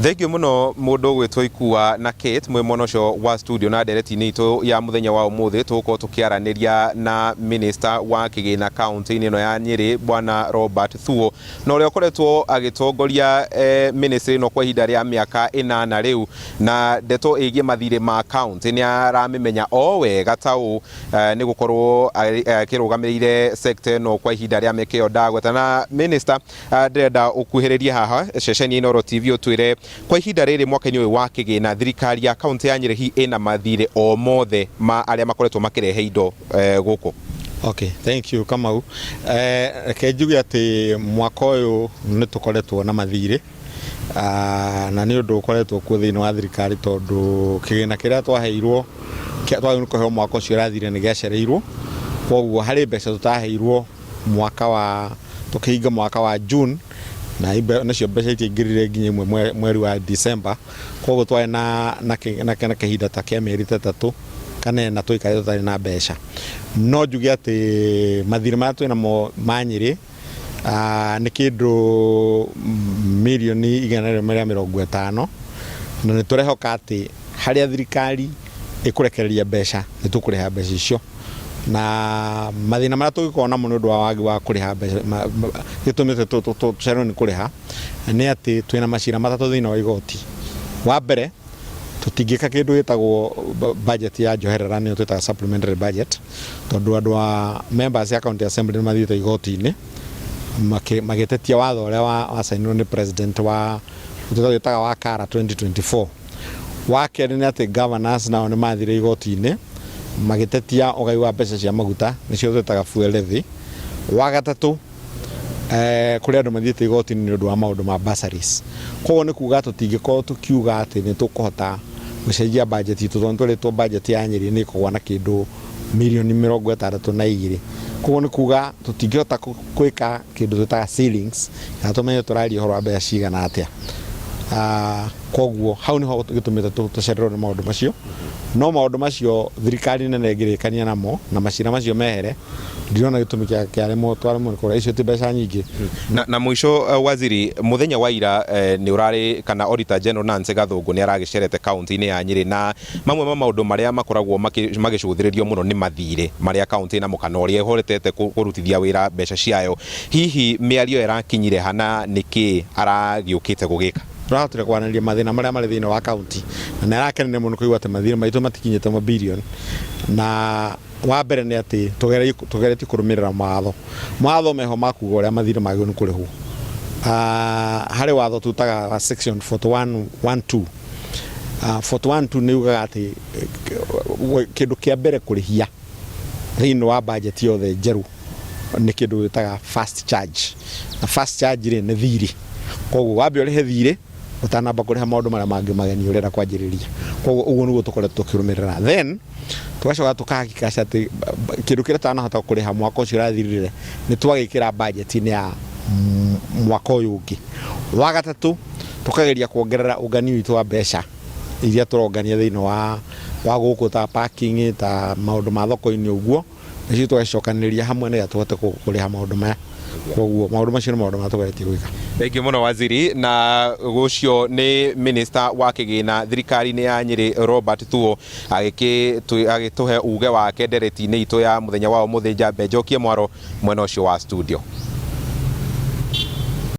Thengiũ mũno mũndũ ũgwĩtwo Ikua na Kate mwĩ mwena ũcio wa studio na ndereti-inĩ itũ ya mũthenya wa ũmũthĩ tũgũkorwo tũkĩaranĩria na minister wa kĩgĩna kaunti-inĩ ĩno ya Nyĩrĩ, Bwana Robert Thuo, na ũrĩa ũkoretwo agĩtongoria ministry ĩno kwa ihinda rĩa mĩaka 8 rĩu, na ndeto ĩgiĩ mathirĩ ma kaunti nĩ aramĩmenya o wega ta ũũ nĩ gũkorwo akĩrũgamĩrĩire sector ĩno kwa ihinda rĩa mĩaka ĩyo ndagweta. Na minister, ndĩrenda ũkuhĩrĩrie haha ceceni ya Inooro TV ũtwĩre kwa ihinda rĩrĩ mwaka-inĩ ũyũ wa kĩgĩna thirikari ya kaunti ya Nyĩrĩ hihi ĩna mathirĩ o mothe ma arĩa makoretwo makĩrehe indo gũkũ? Okay, thank you, Kamau. Reke njuge atĩ mwaka ũyũ nĩ tũkoretwo na mathirĩ na nĩ ũndũ ũkoretwo kuo thĩinĩ wa thirikari tondũ kĩgĩna kĩrĩa twaheirwo twagĩrĩirwo kũheo mwaka ũcio ũrathire nĩ gĩacereirwo. Koguo harĩ mbeca tũtaheirwo mwaka wa tũkĩhinga mwaka wa June na nacio mbeca itiaingĩrire nginya imwe mweri wa December. Koguo twarĩ na kĩhinda ta kĩa mĩeri ta 3 kana 4 tũikarĩte tũtarĩ na mbeca. No njuge atĩ mathirĩ marĩa twĩnamo ma Nyĩrĩ nĩ kĩndũ mirioni 150, na nĩ tũrehoka atĩ harĩa thirikari ĩkũrekereria mbeca nĩ tũkũrĩha mbeca icio. Na mathĩna marĩa tũngĩkorwo namo nĩ ũndũ wa wagi wa kũrĩha mbeca gĩtũmĩte tũcererwo nĩ kũrĩha nĩ atĩ twĩna macira 3 thĩinĩ wa igoti. Wa mbere, tũtingĩka kĩndũ gĩtagwo budget ya njoherera, nĩyo twĩtaga supplementary budget, tondũ andũ a members ya county assembly nĩ mathiĩte igoti-inĩ magĩtetia watho ũrĩa wacainirwo nĩ president wa twĩtaga wa CARA 2024. Wa kerĩ nĩ atĩ governors nao nĩ mathire igoti-inĩ magĩtetia ũgai wa mbeca cia maguta, nĩcio twĩtaga fuel levy. Wa gatatũ, kũrĩ andũ mathiĩte igoti-inĩ nĩ ũndũ wa maũndũ ma bursaries. Koguo nĩ kuga tũtingĩkorwo tũkiuga atĩ nĩ tũkũhota gũcenjia budget itũ tondũ nĩ twerĩtwo budget ya Nyĩrĩ nĩ ĩkũgwa na kĩndũ mirioni 62. Koguo nĩ kuga tũtingĩhota gwĩka kĩndũ twĩtaga ceilings kana tũmenye tũraria ũhoro wa mbeca cigana atĩa. Koguo hau nĩho gĩtũmĩte tũcererwo nĩ maũndũ macio. No maũndũ macio thirikari nene ĩngĩrĩkania namo na macira macio mehere, ndirona gĩtũmi kĩa kĩaremwo twaremwo nĩ kũrĩa. Icio ti mbeca nyingĩ. Na mũico, waziri, mũthenya wa ira nĩ ũrarĩ kana Auditor General Nancy Gathũngũ nĩ aragĩcerete kaunti-inĩ ya Nyĩrĩ, na mamwe ma maũndũ marĩa makoragwo magĩcũthĩrĩrio mũno nĩ mathirĩ marĩa kaunti ĩnamo kana ũrĩa ĩhotete kũrutithia wĩra mbeca ciayo. Hihi mĩario ĩrakinyire ha na nĩkĩ aragĩũkĩte gũgĩka? Tũrahotire kwaranĩria mathĩna marĩa marĩ thĩinĩ wa kaunti na nĩ arakenire mũno kũigua atĩ mathirĩ maitũ matikinyĩte mabirioni. Na wa mbere nĩ atĩ tũgeretie kũrũmĩrĩra mawatho. Mawatho meho ma kuga ũrĩa mathirĩ magĩrĩirwo nĩ kũrĩhwo. Harĩ watho tũtaga wa section 41(2). 41(2) nĩ ugaga atĩ kĩndũ kĩa mbere kũrĩhia thĩinĩ wa budget yothe njerũ nĩ kĩndũ gĩtaga first charge. Na first charge rĩ nĩ thirĩ. Koguo wambe ũrĩhe thirĩ ũtanamba kũrĩha maũndũ marĩa mangĩ mageni ũrenda kwanjĩrĩria. Koguo ũguo nĩguo tũkoretwo tũkĩrũmĩrĩra. Then tũgacoka tũkahakikisha atĩ kĩndũ kĩrĩa tũtanahota kũrĩha mwaka ũcio ũrathirire nĩ twagĩkĩra budget-inĩ ya mwaka ũyũ ũngĩ. Wa gatatũ, tũkageria kuongerera ũngani witũ wa mbeca iria tũrongania thĩinĩ wa gũkũ ta parking, ta maũndũ ma thoko-inĩ ũguo, nacio tũgacicokanĩrĩria hamwe nĩgetha tũhote kũrĩha maũndũ maya. Koguo maũndũ macio nĩ maũndũ marĩa tũgeretie gwĩka. Thengiũ mũno, waziri. Na ũcio nĩ minister wa kĩgĩna thirikari-inĩ ya Nyĩrĩ, Robert Thuo, agĩtũhe uge wake ndereti-inĩ itũ ya mũthenya wa ũmũthĩ. Njambe njokie mwaro mwena ũcio wa studio.